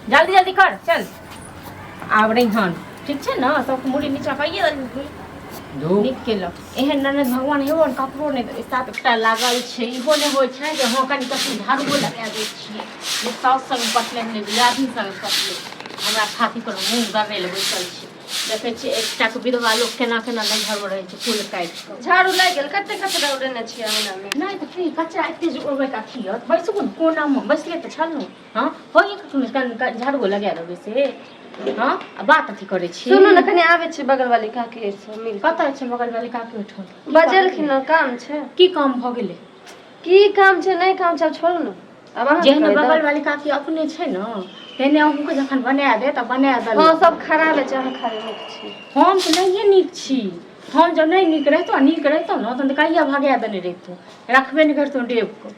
जल्दी जल्दी कर चल। आब रहिहन, ठीक छै ने? सबके मुड़ी नीचा कइए देलही। धू। नीक केलक। एहन ननद भगवान हेबो ने ककरो नहि देबै। सात टा लागल छै, इहो नहि होइ छै जे हँ कनि कखनो झाड़ुओ लगा दै छियै। ने साउस संग पटलै, ने दियादनी संग पटलै। हमरा छाती पर मूँग दर्रै लए बैसल छै। देखै छियै एकटाके विधवा लोक केना केना नैहरमे रहै छै कुल काटि कऽ। झाड़ू लागि गेल। कते कचरा उड़ेने छियै अंगना मे? नहि तऽ की कचरा एते जे उड़बैके अथी यऽ, बैसबो ने कोनामे बैसले तऽ छलहुँ। हँ, होइए कखनो कनि झाड़ुओ लगा देबै से। हँ, आ बात अथी करै छी। सुनू ने, कनि आबै छी बगल वाली काकी से मिल। कतऽ छै बगल वाली काकी ओहिठाम? बजेलखिन हँ, काम छै। की काम भऽ गेलै? की काम छै, नहि काम छै, आब छोड़ू ने, आब अहाँ जेहन कहि बगल दब। वाली काकी अपने छै ने, तेहने अहूँके जखन बना दे तऽ बना हँ देलक। सब खराबे छै, अहाँ खाली नीक छी। हम तऽ नहिए नीक छी। हम जब नहि नीक रहितहुँ, नीक रहितहुँ ने, तहन तऽ कहिया भगा देने रहितहुँ, रखबे नहि करितहुँ डेबके।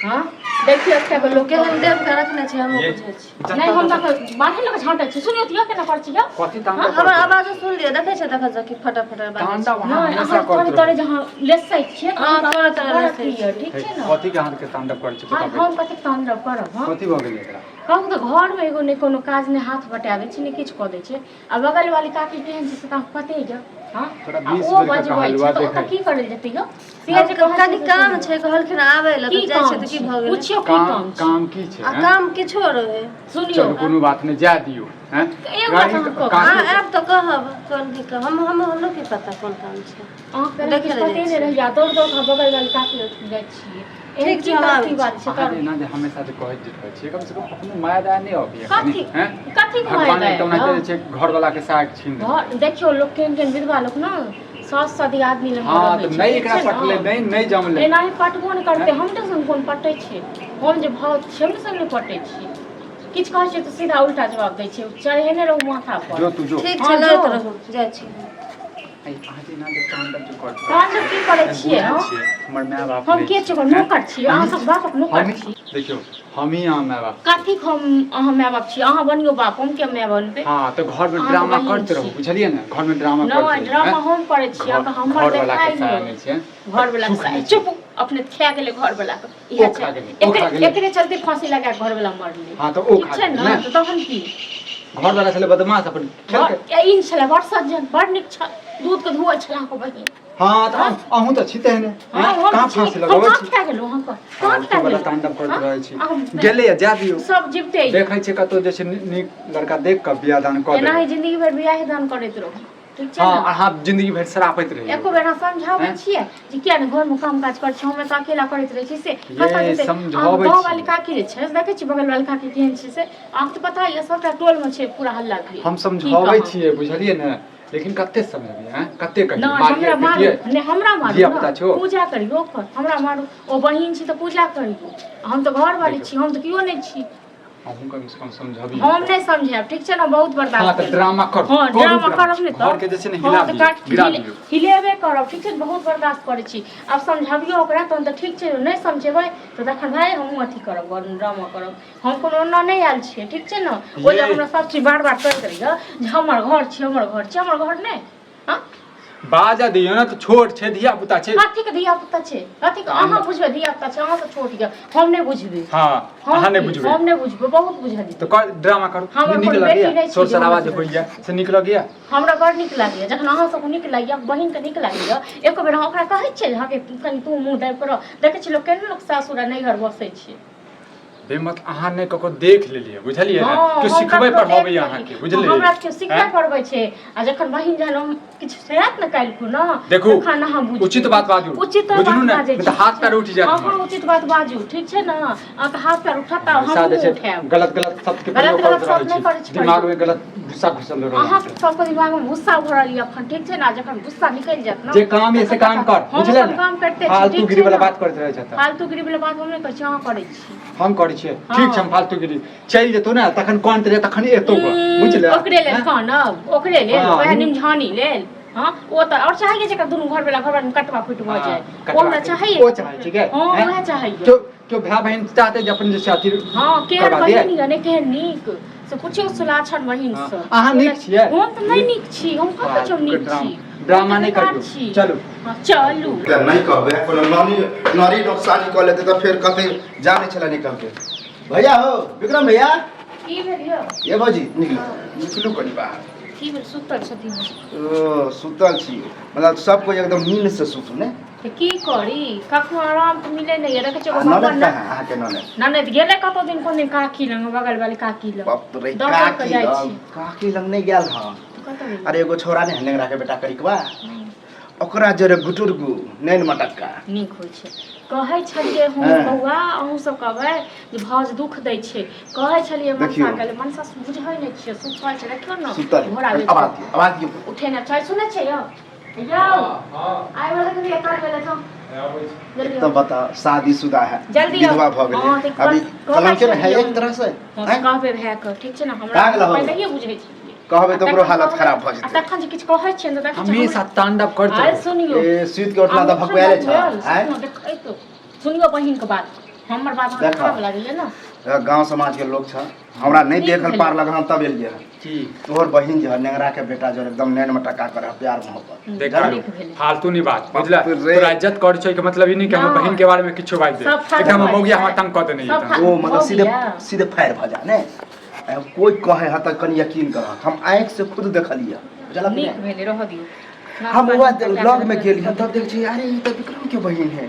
हँ, देखियौ एकटा के लोक केहन देव के रखने छै, हमहूँ ये बुझै छी। नहि, हम तऽ बान्हे लऽ कऽ छाँटै छी। सुनियौ तऽ, केना करै छी यौ? कथी तांडव? हमर आवाजो सुन लिअ। देखै छै, देखै छै कि फटा फटा बाजै छै। तांडव अहाँ नहि, हमेशा अहाँ तोरे करैत तोरे रहू। जहाँ लेसै छियै, हँ, तोरे तोरे बड़ लेसै अथी यऽ, ठीक छै ने? कथी के अहाँके तांडव करै छी? हँ, बताबै हम कथी तांडव करब? हँ, कथी भऽ गेलै एकरा? कहू तऽ, घरमे एगो नहि कोनो काज, नहि हाथ बटा दै छै, नहि किछु कऽ दै छै। आ बगल वाली काकी केहन छै से तऽ अहाँके पते यऽ। हँ, तोरा आ 20 ओ बेर के बजबै कहलुआ छै तऽ ओतऽ देखै। की करै लए जेतै यौ? से जे कहै कनि छै से काम सुनियौ। छै, कहलखिन आबै लए, की तऽ जाइ काम छै तऽ की छै? भऽ गेलै? पुछियौ की काम काम छै। काम की छै? आ हैं? काम किछो रहै। सुनियौ, चलू कोनो बात नहि, जाय दियौ। हैं? एगो बात अहाँ कहू। काकी- अहाँ आयब तऽ कहब कोन की काम। हम हम हमरो की पता कोन काम छै। अहाँके देखै किछु लए पते जाइ नहि छियै। रहैया, दौड़ दौड़ कऽ बगल वाली काकी ओहिठाम जाइ छियै। एहन ठीक की छै, हम कथी आबै बात छै? अहाँ करू। जे एना जे हमेशा जे कहैत जे रहै छियै, कम से कम अपनो माय दाय नहि अबैया कनि? कथी? हैं? कथी के माय भगवान दाय एकदम ओनाहिते यौ? जे छै घरवला के साग छीन लेलकै। घर देखियौ, लोक केहन केहन विधवा लोक ने सास सदी आदमी लग हँ रहै तऽ छै, नहि ठीक एकरा छै ने? पटलै, नहि नहि जमलै। एनाही पटबो नहि करतै। हमरे संग कोन पटै छै? हम जे भाव छियै, हमरे संग नहि पटै छै। किछु कहै छियै तऽ सीधा उल्टा जवाब दै छै। चढ़ेने रहू माथा पर। जो तू जो। ठीक हँ, छै, लड़ैत जो। रहू, जाइ छी। अइ, अहाँ जे एना जे तांडव जे करैत रहै तांडव की करै छियै, छियै? बुझै हँ? छियै हमर माय बाप हम नहि के छै, छियै? ओकर हैं? नौकर छियै? अहाँ सब बापक नौकर हमही छी? देखियौ, हमही अहाँ माय बाप छी। कथी हम अहाँ माय बाप छी? अहाँ बनियौ बाप, हम किया माय बनबै? हँ, तऽ घरमे अहाँके ड्रामा बहिन करैत रहू। छी। बुझलियै ने, घरमे ड्रामा करैत नहि रहू। ड्रामा हैं? हम करै छी अहाँके, हमर घरवला के देखाइ साया यौ। नहि छै। घरवला सुख नहि छै। चुप, अपने खा गेलै घरवला के। इएह ओ खा छै। गेलै, ओ खा एकरे गेलै। एकरे चलते फांसी लगा कऽ घरवला मरलै। हँ, तऽ ओ ठीक खा छै गेलै ने? ने। तऽ तहन की? घरवला छलै बदमाश, अपन खेलकै। ई छलै बड़ सज्जन, बड़ नीक छल, दूध के धोअल छल अहाँके बहिन। हँ, तऽ अहूँ तऽ छी तेहने। हँ, हैं? हम कहाँ छी। फांसी हम लगबै कहाँ छी? खा गेलहुँ अहाँके? कहाँ खा फालतू वाला गेलहुँ? तांडव करैत हँ? रहै छी। अहाँ- गेलैया, जाय दियौ। सब जीवते यऽ। देखै छियै कतौ जे छै नीक लड़का देख कऽ बियाह दान कऽ एनाही देबै। जिंदगी भरि बियाह दान करैत रहू, ठीक छै हँ ने? अहाँ जिंदगी भरि शरापैत रहियौ। एको बेर अहाँ समझाबै हैं? छियै जे किया ने घरमे काम काज करै छी? हम तऽ अकेला करैत रहै छी से ये कतऽ जेतै? समझाबै गाँव वाली छी। काकी जे छै से देखै छी, बगल वाली काकी केहन छै से अहाँके तऽ पता यऽ, सबटा टोलमे छै पूरा हल्ला भेल। हम की समझाबै कहब? छियै, बुझलियै ने, लेकिन कते समझबियै? हैं, कते कहियै? नहि मारियै हमरा मारू पीटियै? नहि, हमरा मारू धिया पुता ने छौ। पूजा करियौ ओकर, हमरा मारू। ओ बहिन छी तऽ पूजा करियौ, हम तऽ घरवाली देखियौ। छी, हम तऽ केओ नहि छी। अहूँ कम से कम समझबियौ। हम नहि समझायब, ठीक छै ने? बहुत हँ बर्दाश्त तऽ केलहुँ। ड्रामा करू। हँ, करू। ड्रामा करब नहि तऽ घरके जे छै ने हँ हिला तऽ दियौ, काट गिरा दियौ। हिलेबे करब, ठीक छै ने? बहुत बर्दाश्त करै छी। आब समझबियौ ओकरा तहन तऽ ठीक छै, नहि समझेबै तऽ तखन भाय हमहूँ अथी करब, घरमे ड्रामा करब। हम कोनो ओना नहि आयल छियै, ठीक छै ने? ओ जे ये। हमरा सब चीज बार बार करैत रहैया जे हमर घर छी, हमर घर छी, हमर घर नहि। हँ, बाजऽ दियौ ने, तऽ छोट छै, धिया पुता छै। कथी के धिया पुता छै? कथी के अहाँ बुझबै धिया पुता छै? अहाँ से छोट यऽ, हम नहि बुझबै। हँ, हम अहाँ नहि की? बुझबै। हम नहि बुझबै, बहुत बुझलियै। तऽ कर, ड्रामा करू। हमर नीक कोनो बेटी लगैया नहि छै शोर जे शराबा हमरा जे होइया से नीक लगैया? हमरा बड़ नीक लागैया जखन अहाँ सबके नीक लागैया, बहिनके नीक लागैया। एको बेर अहाँ ओकरा कहै छियै जे हँ गे, कनि तू मुँह दाबि कऽ रह? देखै छियै लोक केहन लोक सासुर आ नैहर बसै छै। बेमत अहाँ ने ककरो देख लेलियै, बुझलियै ने? हँ, केओ हम सिखबै ककरो पढ़ाबै देख अहाँके, लेलियै। बुझलियै? हमरा केओ सिखबै आँय? पढ़बै छै आ जखन बहिन जहन हम किछु हैत ने काल्हि खुना, देखू, तखन अहाँ बुझबै। उचित बात बाजू। उचित बात बुझलू ने? बाजै नहि तऽ छी। हाथ पैर उठि जायत अहाँ हमर। उचित बात बाजू, ठीक छै ने? अहाँके हाथ पैर उठत तऽ हमेशा हमहूँ जे छै उठायब। गलत गलत शब्द के गलत प्रयोग गलत करैत रहै शब्द नहि करै छी। छी। दिमाग में गलत गुस्सा घुसल रहै अहाँ छै। सबके दिमाग में गुस्सा भरल यऽ अखन, ठीक छै ने? जखन गुस्सा निकलि जायत ने जे काम ये से तखन काम कर, हम बुझले अपन ने? काम करिते छी, फालतू ठीक गिरी छै वाला ने? बात करैत रहै छै। फालतूगिरी वाला बात हम नहि करै छी, अहाँ करै छी। हम करै छियै? हँ। ठीक छै, हम फालतूगिरी चलि जेतौ ने तखन कोन तरह तखन एतौ गऽ, बुझले? ओकरे लेल हैं? कानब, ओकरे लेल। हँ, वएह निमझानी लेल। हँ, ओ तऽ आओर चाहैए जेकर दुनू घर वाला घर वाला कटवा फुटि भऽ हँ, जाय। ओ कटवा हमरा फुटि। चाहैए। ओ चाहै छै गे, हँ। हैं? वएह चाहैए। केओ केओ भाय बहिन चाहते जे अपन जे छै अथी हँ, केहन करबा दियै? बहिन यऽ ने केहन नीक से पुछियौ, सुलाछन बहिन हँ, से। अहाँ नीक छियै? हम तऽ नहि नीक छी। हम कहाँ कहै छी हम नीक छी? ड्रामा हम तऽ नहि बेकार करियौ। छी। चलू। हँ, चलू। तऽ नहि कहबै, कोनो ननी नरी नोकसानी कऽ लेतै तऽ फेर कते जानै छलै निकलके। भैया हो, विक्रम भैया। की भेल यौ? ये भौजी, निकलू निकलू कनि बाहर। की भेल, सुतल छथिन? ओ सुतल छी, मतलब सब कोई एकदम नींद से सुतू ने। तऽ की करी, कखनो आराम तऽ मिलै नहि यऽ, देखै छियै आ ओकर ननद भगवान। कहाँ अहाँके ननद? ननद गेलै कतौ दिन कोन दिन काकी लग, बगल वाली काकी लग। बाप रे! दौड़ दौड़ कऽ काकी जाइ लग छी। काकी लग नहि गेल हँ? तऽ कतऽ गेलै? अरे एगो छोरा ने नेंगरा के बेटा करिकवा, ओकरा जरे गुटुरगु नैन मटक्का। नीक होइ छै। कहै छलियै हम बौआ, अहूँ सब कहबै जे भाउज दुख दै छै। कहै छलियै मनसा देखियौ। के, मनसा बुझै नहि छियै, सुतल छै, देखियौ ने। सुतल घोड़ा बेच आवाज दियौ, आवाज दियौ। उठे नहि छै। सुनै छै यौ? यौ, आइ वाला के एकर भेलै तऽ जल्दी एकदम बता, शादीशुदा है, जल्दी आओ। विधवा भऽ गेलै। हँ, तऽ अभी कहै कलंके ने है छलियै। एक तरह से। हँ, हैं? कहबै भाय के, ठीक छै ने? हमरा कहाँ गेल हो? पहिलहिए बुझै छलियै। कहबै तऽ ओकरो आ तखन हालत कहबै- खराब भऽ आ जेतै। तखन जे किछु कहै छियै ने, तऽ देखै छियै हमेशा तांडव करते आइ रहो। सुनियौ। ए, सुति के उठला तऽ भकुआले छ आँय? देखैत सुनियौ बहिन के बात, हमर बात अहाँके देखऽ। खराब लागैया ने? गांव समाज के लोग छ, हमरा नहीं नीक देखल भेलै। पार लगल, हम तब एलियै हन। की? तोहर बहिन जे है, नेंगरा के बेटा जो एकदम नैन में टका कर प्यार मोहब्बत। देख जानू? कालू, नीक भेलै। फालतू नहीं बात, बुझला? बाप रे। तोरा इज्जत कर छै के मतलब ई नहीं कि हमर नहि। बहिन के बारे में किछो बाजि दे। सब फालतू एक हमर बात मौगिया छै। हमरा तंग कऽ देने सब ये। फालतू ओ मतलब भऽ सीधे गेलै। सीधे फायर भऽ जा ने। कोई कहे है तऽ कनि यकीन कर, हम आँखि से खुद देखलियै, बुझलक नीक ने? भेलै, रहऽ दियौ। हम वएह लग में गेलियै तब देख छी, अरे ई तऽ विक्रम के बहिन है।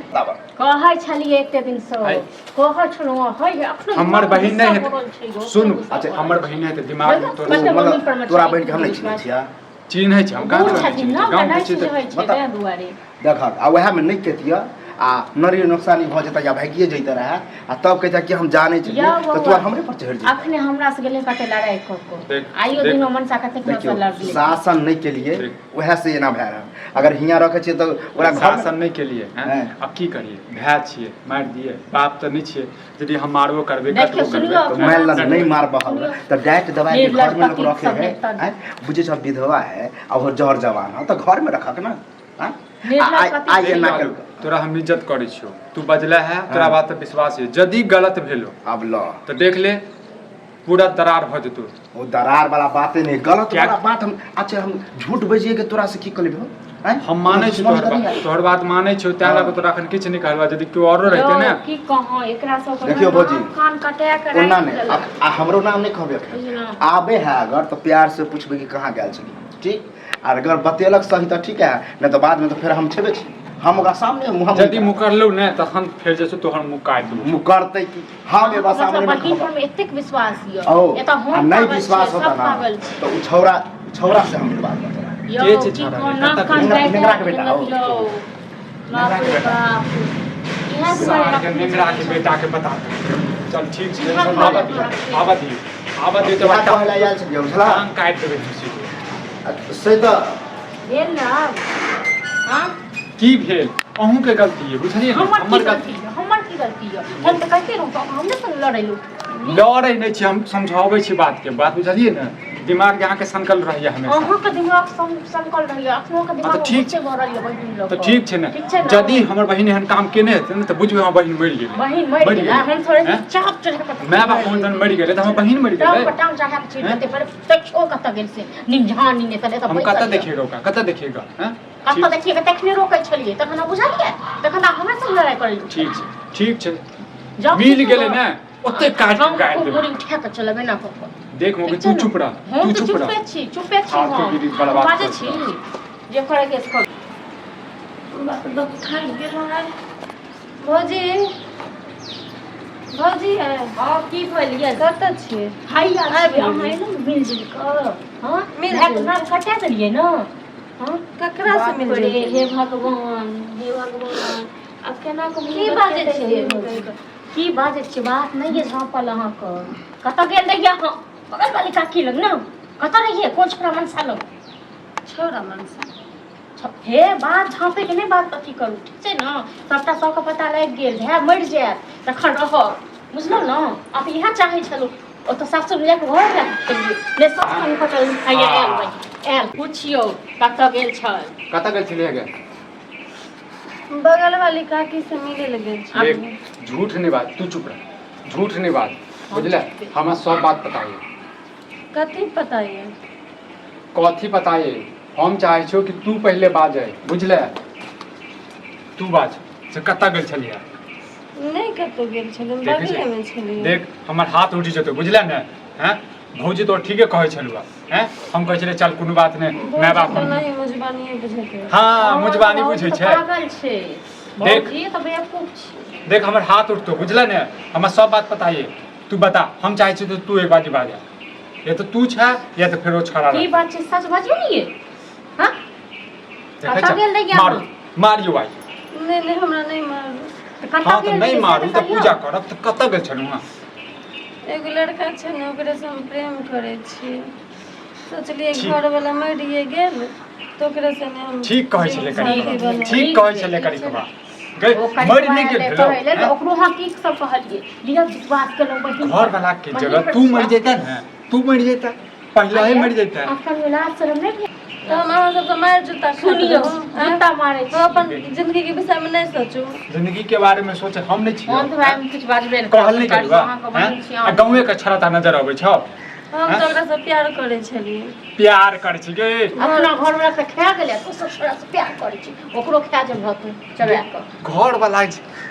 कहै छलियै एते दिन से, आइ। कहै छलहुँ हय अखनो। हमर दिमागमे बहिन नहि गुस्सा हेतै। भरल छै गो, सुन, गुस्सा अच्छा, भरल हमर छै। बहिन हेतै दिमाग में तोरा कते ओ बहिन पर मतलब मे तोरा छै बहिन के हम नहि विश्वास। चिन्है छियै। चिन्है छै हम, कहाँ बूढ़ तोरा नहि छथिन चिन्है ने, छै? ओकरा गाँव नहि के छियै सुझै तऽ छै मतलब- तें दुआरे। देखक, आ उएह में नहि कहितियै आ नरी नुकसानी भऽ जेतै या भागिए जैते रहए आ तब कहितै कि हम जानै छलियै यौ तऽ बौआ, तोरा हमरे पर चढ़ि जेतै। अखने हमरा से गेलै कते लड़ाइ कऽ कऽ। देख, आइयो देख। दिनो मनसा कते देखियौ, से लड़लै। शासन नहि केलिए देख। उएह से एना भए रहल। अगर हियाँ रखै छियै तऽ ओकरा घर शासन नहि केलिए हैं? हैं। आब की करिए, भाय छियै, मारि दिए? बाप तऽ नहि छियै, यदि हम मारबो करबै, देखियौ, कटबो करबै। सुनियौ। तो मानि लन नहीं मार बहल तऽ डाँटि दबाइ के घर में लोग रखे है। आँय, बुझै छ विधवा है आ ओहो जर जवान है तऽ घर में रखक ना। आँय? निर्लज आ- पति आइ एना केलकै। तोरा हम इज्जत करै छियौ, तू बजला है, तोरा हाँ। बात पर विश्वास है। यदि गलत भेलो आब ल तऽ देख ले, पूरा दरार भऽ जेतौ। ओ दरार वाला बाते नहीं, गलत क्या- वाला बात। हम अच्छा, हम झूठ बजिए के तोरा से की कहलियै? आँय? हम मानै छी दुश्मनी तोहर तऽ नहीं बात, है? तोहर बात मानै छियौ, तैं हाँ। लऽ कऽ तोरा एखन किछु नहि कहलौ। यदि केओ औरो रहितै ने। यौ, की कहौं, एकरा सब देखियौ भौजी, कान कटा के ओना राखि नहि देलक। आ हमरो नाम नहि कहबै एखन। बुझलहुँ। आबे है अगर तऽ प्यार से पूछबै कि कहाँ गेल छलियै, ठीक? आर अगर बतेलक सही तऽ ठीक है, नहि तऽ बादमे तऽ फेर हम छेबे छी, हम ओकरा सामने मुँह यदि मुकरलौ ने तखन फेर जे छै तोहर मुँह काटि देबौ। मुकरतै कि हम एबा मतलब सामने मे बहिन कहबै। पर एतेक विश्वास यऽ? ओ एतऽ आ हम नहि पागल विश्वास छियै, होता सब ना पागल छै। तऽ ओ छौड़ा छौड़ा से हम मिलवा देब तोरा। यौ, के छै की छौड़ा कहौं, रे? नाक कतऽ कान नेंगरा- काटि नेंगरा के बेटा देलक हौ। यौ। बाप नेंगरा के रे बेटा। बाप। इएह दुआरे सार के रखने नेंगरा के छलियै। बेटा के बता दे। चल ठीक छै, इएह दुआरे आबऽ दियौ, रखने आबऽ दियौ, आबऽ दियौ तऽ इएह कहै लए आयल छलियै, बुझला? टांग काटि देबै खुशी के। से तऽ भेल ने आब? हाँ? की भेल? अहूँके गलती है, बुझलियै ने? हमर की हमर गलती गलती यऽ? हमर की गलती यऽ? हम तऽ कहिते रहौं तऽ हमरे संग लड़ेलहुँ। लड़ै नहि छी, हम समझाबै छी बात के बात, बुझलियै ने? दिमाग जे अहाँके सनकल रहैया हमेशा। अहाँके दिमाग सनकल रहैया, अखनो के दिमाग तऽ ठीक गुस्से भरल यऽ बहिन लऽ तऽ कऽ। ठीक छै ने? ठीक छै ने? यदि हमर बहिन एहन काम केने हेतै ने तऽ बुझबै हमर बहिन मरि गेलै। बहिन मरि गेलै, हम थोड़े हैं? चाप चढ़ा कऽ माय बाप मोन मरि गेलै तऽ हमर बहिन मरि टांग गेलै। पर टांग चढ़ा कऽ छीट हैं? देतै, पर देखियौ कतऽ गेल से निमझानी नहि तने तऽ हम बैसल कतऽ यऽ। देखिएगा ओकरा, कतऽ देखिएगा? हैं? कतऽ ठीक देखिए? तखने रोकै छलियै, तखन अहाँ बुझलियै, तखन अहाँ हमरा संग लड़ाइ करै। ठीक छै, ठीक छै। जाउ मिल सुतू गेलै गऽ। ने, ओते काटि हम के गाड़ि खूब देबै। मुड़ी उठा कऽ चलेबै ना कऽ कऽ। देख मौगी, ठीक तू छै ने? चुप रह। हम तू तऽ चुप रह। चुपे छी, चुपे छी। फालतू हम गिरी वाला बात बाजै करै छी जे करे के से करू। बाप रे बाप, थाकि गेलहुँ आइ। भौजी, भौजी है? हँ, की भेल ये? कतऽ छियै? हैया आबि छी, अहाँ गेलियै। एलहुँ मिल जुलि कऽ? हँ, मिल भायके जुलि। नाम कटा देलियै ने? हँ। ककरा से बाप मिल रे, जुलि हे के? भगवान, हे भगवान, आब केना कऽ मुँह की बाजै देखेतै छियै से भौजी? भौजी? की बाजै छियै? बात नहि ये झाँपल अहाँके। कतऽ गेल रहियै अहाँ? बगल वाली काकी लग ने? कतऽ रहियै? कोन छोरा मनसा लग? छौड़ा मनसा? हे, बात झाँपैके नहि, बात अथी करू, ठीक छै ने? सभटा सबके पता लागि गेल। भाय मरि जायत तखन रहब, बुझलहुँ ने? आब इएह चाहै छलहुँ। ओतऽ सासुरमे जाकऽ घर लए कऽ खेलियै नहि, सब संग पटल। हैया आयल बहिन आयल, पुछियौ कतऽ गेल छल। कतऽ गेल छलियै गे? बगल वाली काकी से मिले लए गेल छलियै। देख, झूठ नहीं बात, तू चुप रह, झूठ नहीं बात, बुझले? हमरा सब बात पता है। कथी पता ये? कथी पता ये? हम चाहै छियौ कि तू पहिले बाजै, बुझले? तू बाज से कतऽ गेल छलियै? नहि कतौ गेल छलियै, देखै छी? बगलेमे छलियै। देख, हमर हाथ उठि जेतौ, बुझले ने? हैं भौजी तो ठीके कहै छलुआ हैं हम कहै छलियै चल कोनो बात नहि माय बाप भौजी तो नहीं मुजबानी बुझैत हँ मुजबानी बुझै छै पागल छै देख। भौजी तऽ बेवकूफ छै देख हमर हाथ उठतो बुझल ने हमरा सब बात पता ये तू बता हम चाहे छी तो तू एक बाजी बाजा या तो तू छै या तो फेर ओ छड़ा की रहतै। बात छै सच बजियौ ने ये हाँ देखै कतऽ छऽ? गेल रहियै मारू अहाँ? मारियो भाई नहीं नहीं हमरा नहीं मारू तऽ कतऽ हाँ तऽ गेल नहि रहियै से मारू तऽ कहियौ। पूजा करब तऽ कतऽ गेल छलहुँ अहाँ एगो लड़का छै ने ओकरे से हम प्रेम करै छियै सोचलियै ठीक। घर वाला मरिए गेल तऽ ओकरे से ने हम ठीक कहै छलै जीवन कनिकबा साथी बनायब। ठीक कहै छलै कनिकबा गै ओ कनिकबा मरि नहि गेल एलै भेलौ कहै लेल, हैं? ओकरो अहाँ की सब कहलियै लिअ विश्वास केलहुँ बहिन घर वाला के बहिन जगह पर तू मरि विश्वास जैता ने तू मरि जैता पहिले ही मरि जैता अखन लाज शरम नहि भेल? तऽ हम अहाँ सबके मारि जूता खाइत सुनियौ रहू, आँय? जूता मारै छी हम अपन जिंदगी के विषय में नहीं सोचू जिंदगी के बारे में सोचे हम नहीं हम तऽ छियै भाई किछु बाजबे नहि कहल नहि करब। गेलौ अहाँके बहिन छी आ अहाँ। गाँवे के छड़ा ता नजर अबै छौ हम तऽ ओकरा से प्यार करै छलियै प्यार करै छी गे अपना घर वाला के खा गेलै तू सब छोड़ा से प्यार करै छी ओकरो खा जब तू चढ़ा कऽ घर वाला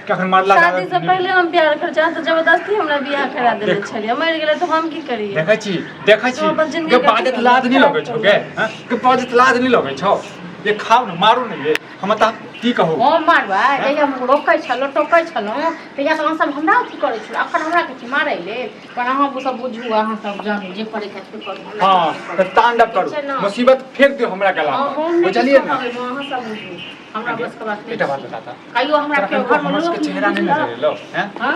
कखन मरला शादी से पहले हम प्यार कर चाहे तऽ जबरदस्ती हमरा बियाह करा देने देखो। छलियै मरि गेलै तऽ हम की करियै देखै छी देखै छी तो अपन जिंदगी गे के बाजत अथी लाज नहि लगै छौ गे खराब हँ? गे बाजत लाज नहि लगै छौ ये खाउ ने मारू ने ये हम तऽ की कहू हम मारबै जहिया हम रोकै छलहुँ टोकै छलहुँ तहिया तऽ अहाँ सब हमरा अथी करै छलहुँ अखन हमरा कहै छी मारै लेल पर अहाँ सब बुझू अहाँ सब जानू जे करै के से करू हमरा हँ किछु नहि तऽ करब। तांडव ठीक करू छै ने? मुसीबत फेंक दियौ हमरा गला हँ, पर हम नहि बुझलियै किछो ने कहबै, अहाँ सब बुझू हमरा बस के बात नहि एकटा बात छै। बताता कहियो हमरा तोरा केओ कनिको घरमे हमर लोक सबके चेहरा नहि नजर एलौ हैं हँ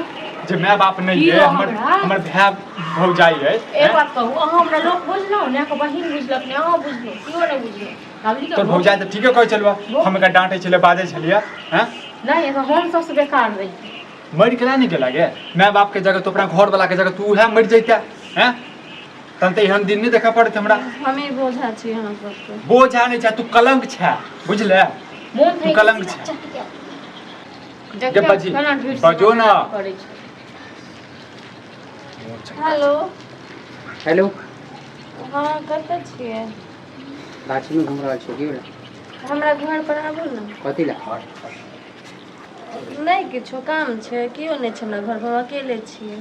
जे माय बाप नहि की ये हो हमर हमरा? हमर भाय भौजाई अइ एक बात कहू अहाँ हमरा लोक बुझलहुँ ने अहाँके बहिन बुझलक ने अहाँ बुझलहुँ केओ नहि बुझलहुँ बाबूजी के तोर भौजाई तऽ ठीके कहै छलुआ हम एकरा डाँटै छलियै बाजै छलियै हैं नहि हम सबसँ बेकार रही मरि केना नहि गेला गे माय बाप के जगह तू अपना घर वाला के जगह तू उएह मरि जैते हैं तहन तऽ एहन दिन नहि देखऽ पड़त हमरा हमी बोझा छी अहाँ सबके बोझा नहि छै तू कलंक छै बुझले मोन तू थैक कलंक छै देखियौ बाजी, केना ढीठ से बजो ना। करै छै। हेलो हेलो हँ कतऽ छियै गाछीमे घुमि रहल छियै की भेलै हमरा घर पर आबू ने कथी लए नहि किछो काम छै केओ नहि छै हमरा घर पर हम अकेले छियै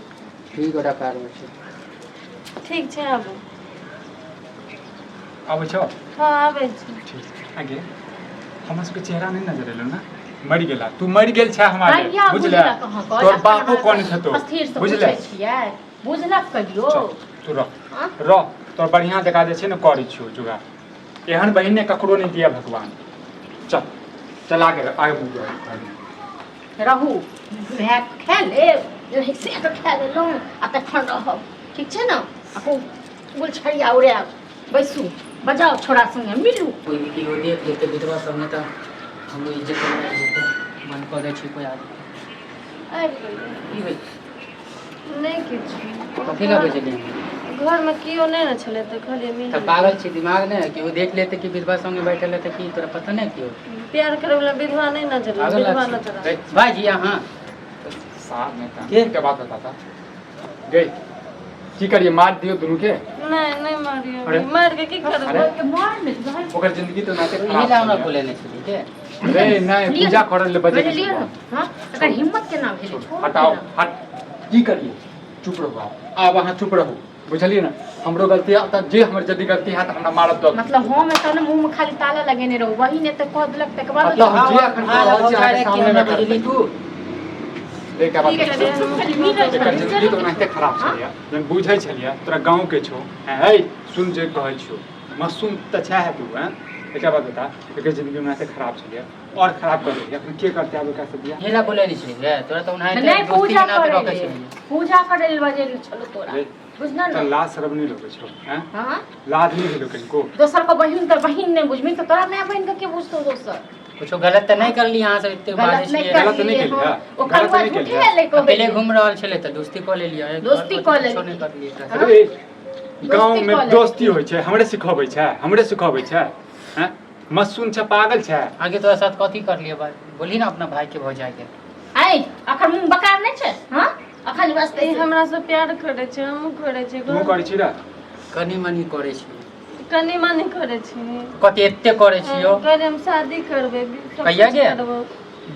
ठीक गोटा कार मे छै ठीक छै आबू आबै छौ हँ आबै छी ठीक आगे हमर सबके चेहरा नहि नजर एलो ने मरि गेला तू मरि गेल छै हमरा लेल कहिया बुझले बुझलक अहाँके? तोर अखन बापो अहाँ कोन छतो स्थिर से बुझले पूछै छियै बुझलक कहियो चल, तू रह हाँ? रह तोर बढ़िआँ जकाँ जे छै ने करै छियौ जुगाड़ एहन बहिन ने ककरो नहि दिया भगवान चल चल आगे आगे घरमे रहू भाय खा लेब से तऽ खा लेलहुँ आ तखन रहब ठीक छै ने आ खूब गुलछड़िया उड़ायब बैसू बजाउ छोड़ा संगे मिलू कोइ भी केओ देख लेतै विधवा सबमे तऽ हमरो इज्जत मरि जेतै बन्द कऽ दै छी कोइ आदमी आबि गेलियै की भेल नहि किछु कथी लए बजलियै घरमे केओ नहि ने छलै तऽ कहलियै मिल तऽ पागल छी दिमाग नहि केओ देख लेतै कि विधवा संगे बैठल है तऽ की तोरा पता नहि केओ प्यार करे वाला विधवा नहि नजर पागल विधवा छी। नजर आबै। भाईजी अहाँ साहब नहि के? एकटा बात बताता गई की करिए मार दियो दुनू के नहि नहि मारियौ अरे। मारि के की करबै अरे। के मार नहि भाई ओकर जिंदगी तो नाते इहे खराब ला हमरा छलैया। बोलेने छली के रे नहीं लिअ। पूजा करल ले बजे बुझलियै ने हँ एकर हिम्मत केना भेलै छोड़ू हटाओ केना? हट की करिए चुप रहू आब आब अहाँ चुप रहू बुझलियै ने हमरो गलती है तऽ जे हमर यदि गलती है तऽ हमरा मारब दऽ मतलब हम एतऽ ने मुँहमे खाली ताला लगेने रहू बहिन एते कह देलक तकर बाद मतलब हम जे एखन कऽ रहल छी अहाँके सामनेमे करबै तू एक बात की करियै हम? खाली मिलै एकर छलै, जिंदगी तऽ ओनाहिते खराब छलैया जहन बुझै छलियै तोरा गाँवके छौ है सुन जे कहै छियौ मसूम तऽ छै तू हैं एकरा बात बता एकर जिंदगी ओनाहिते खराब छलैया और खराब कर देलियै अखन के करतै आब एकरा से बियाह इहे ला बोलेने छली गे तोरा तऽ ओनाहिते नहि दोस्ती पूजा के नाते करै रखै लेल छलियै पूजा करै लेल बजेने छलौ तोरा रे, बुझल ने तऽ लाज शरम नहि लगै छौ हैं हँ लाज नहि भेलो कनिको दोसर के बहिन तऽ बहिन नहि बुझबही तऽ तोरा माय बहिन के के बुझतौ दोसर कुछो गलत तऽ नहि करली अहाँ सब एते बाजै गलत नहि छियै गलत नहि करलियै केलियै, हम ओ गलत कलुआ नहि झूठे केलियै। एलै कहै अकेले घूम रहल छलै तऽ दोस्ती कऽ लेलियै दोस्ती कऽ लेलियै। कुछो नहि करलियै हँ? अरे गाँव दोस्ती में कऽ लेलियै। दोस्ती होइ छै हमरे सिखबै छै हमरे सिखबै छै हैं मसून छै पागल छै आगे तोरा साथ कथी करलियै बा बोलही ने अपना भाई के भौजाई के आइ अखन मुँह बकार नहि छै हँ अखन बस ई हमरा से प्यार करै छै हमहूँ करै छियै तू करै छी रे कनि मनि करै छी कनि मनि करै छी कथी एते करै छियौ कहलियै हम शादी करबै सब कहिया किछु गे? करबै।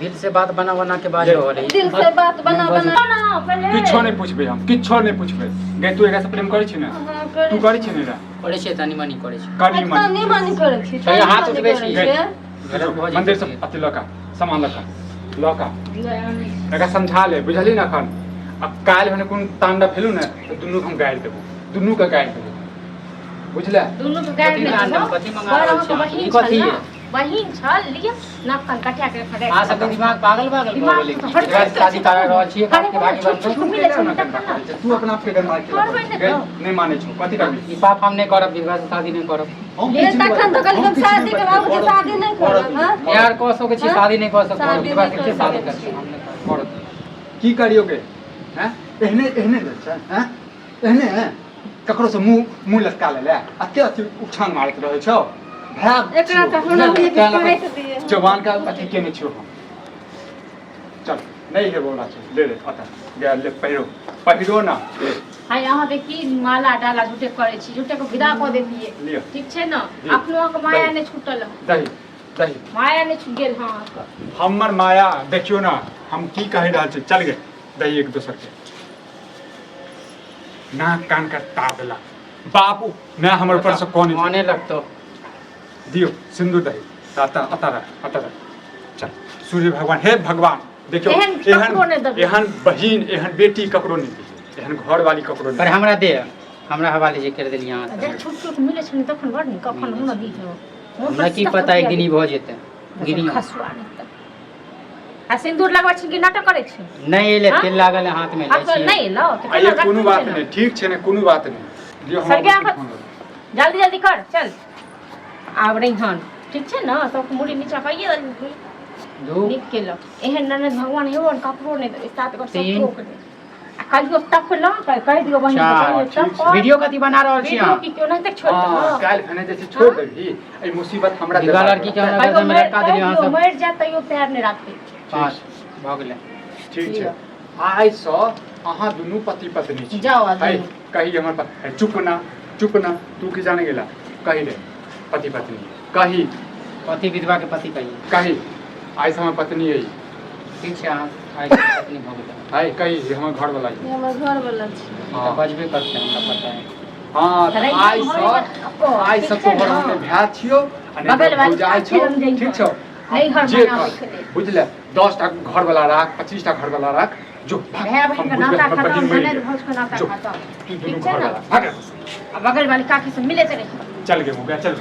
दिल से बात बना बना के बाज रहल है। दिल से बात बना बना ना पहिले किछो नहि पूछबै हम, किछो नहि पूछबै। गे तू एकरा से प्रेम करै छी ने? हाँ, तू करै करै छी ने रे? करै छियै, तनी मनी करै छियै। कनी मनी। तनी मनी करै छी। तैयो हाथ तनी उठबै मनी छी। करै छियै। गलत भऽ जेतै। मंदिर से अथी लऽ कऽ, सामान लऽ कऽ, लऽ कऽ एकरा समझा ले, बुझलही ने? एखन आ काल्हि भने कोनो तांडव भेलू ने तऽ दुनूके हम गारि देबो, दुनूके गारि देबो, बुझले? दुनू के गारि कथी नहि कांड, देबो। कथी मंगा बड़ रहल अहाँके छी अहाँ? बहिन ई छल कथी ने? है? बहिन छल, लिअ नाक कान कटिया के रखा। अहाँ सबके दिमाग पागल पागल भऽ दिमाग गेलै। तऽ हट एकरा से शादी करा रहल छियै, अरे बाप के भागी छोट बनबै। छोट मिलै छै तखन ने। तू अपना आपके गंदा के करबै ने गई, तऽ। नहि मानै छौ, कथी करबी? ई पाप हम नहि करब, विधवा से शादी नहि करब। हम ये किछु नहि तखन तऽ बजबै, कहलियै हम किछु शादी नहि करब, बजबै, शादी नहि करब, हाँ? यार कऽ सकै छी, हाँ? शादी नहि कऽ सकब। शादी विधवा नहि से के कऽ शादी सकै करतै? छी। हम नहि करब। करब। की करियो गे? हैं, एहने एहने भेल छै? हैं, एहने हैं? ककरो से मुंह मुंह लटका ले ले अते अथी उछान मारैत रहै छौ भाय। एकरा तऽ हमरा छियौ। भी काटि दिए। जवान का अथी केने छियौ हम। चल, नहि हेबो वाला छै, ले ले अतः गए, ले पहिरो, पहिरो ना, ले। हाय, अहाँ की माला डाला झूठे करै छी, झूठे के विदा कऽ देतियै। लिअ। ठीक छै ने? जी। अपनो अहाँके माया दही। नहि छूटल हँ। दही, दही। माया नहि छूट गेल हँ अहाँके। हमर माया देखियौ ने हम की कहि रहल छी। चल गे, दही एक दोसर के नाक कान कटा देलक बापू मैं हमर ऊपर से कौन माने लगतो। दियो सिंदूर, दही। अतः अतः रख, अतः रख। चल सूर्य भगवान, हे भगवान, देखियौ। एहन ककरो नहि एहन देबै। एहन बहिन, एहन बेटी ककरो नहि दियौ, एहन घरवाली ककरो पर नहि। हमरा दे, हमरा हवाले जे कर देलियै अहाँ जब सब। छोट छोट मिलै छै ने तखन बड़ नीक, कखन हम दी हमरा की पता एक दिन ई भऽ जेतै, गिरियो। खसुआ नहि तऽ आ सिन्दूर लगबै छी कि नाटक करै छी? नहि एलै। हाँ? तेल लागल है हाथ में, लै आब छियै। नहि एलौ तऽ आ केना ये कोनो रखबै बात छै ने? नहि, ठीक छै ने, कोनो बात नहि, दियौ हमरा। सरगे फोन आबऽ। करू। जल्दी जल्दी कर, चल आब रहिहन, ठीक छै ने? सबके मुड़ी नीचा कहिए देलही। दू। नीक केलक। एहन ननद भगवान हेबो ने ककरो नहि देबै, सात गोर तीन। सतरो के नहि। आ कहियो तकलहुँ तऽ कहि दियौ बहिन के, चार। कहियो ठीक छै। तकल, वीडियो कथी बना रहल छी वीडियो अहाँ? की केओ नहि तक छोड़ि हाँ, देलक। काल्हि भने जे छै छोड़ि देबही, एहि मुसीबत हमरा विधवा देबाक लड़की के रहतै। हमरा कहियो गर्दन में मरि लटका देलियै अहाँ कहि दियौ सब। मरि जायत तैयो पैर नहि राखै। पाँच भऽ गेलै। ठीक छै, आइसँ अहाँ दुनू पति पत्नी छी। जाउ आ है, दुनू। कही हमर है, चुप ना, चुप ना, तू की जाने गेला? कही रे, पति पत्नी कही। पति, विधवा के पति कहिए। कही, आइसँ हमर पत्नी अइ। ठीक छै, अहाँ आइ के पत्नी भऽ गेलै। है, कही जे हमर घर वाला ई हमर घर वाला छी। ई तऽ बजबे करतै, हमरा पता है। हाँ, तऽ रहि आइसँ घर आइसँ ठीक छै तोहर ने? हम नहि भाय छियौ आ नहि बगल वाली भौजाइ छौ। काकी लग जइहो। ठीक छौ? नैहर जे मनाबै कर के लेल। बुझले, 10 टा घर वाला राख, 25 टा घर वाला राख, जो भाग, भाय बहिन हम के बुझबै नाता हमर खतम, बहिन मरि ननद गेल। भौज के नाता जो, खतम। तू दुनू ठीक छै घर ने? वाला भाग। आ बगल वाली काकी से मिलैत रही। चल गे मुगा, चल।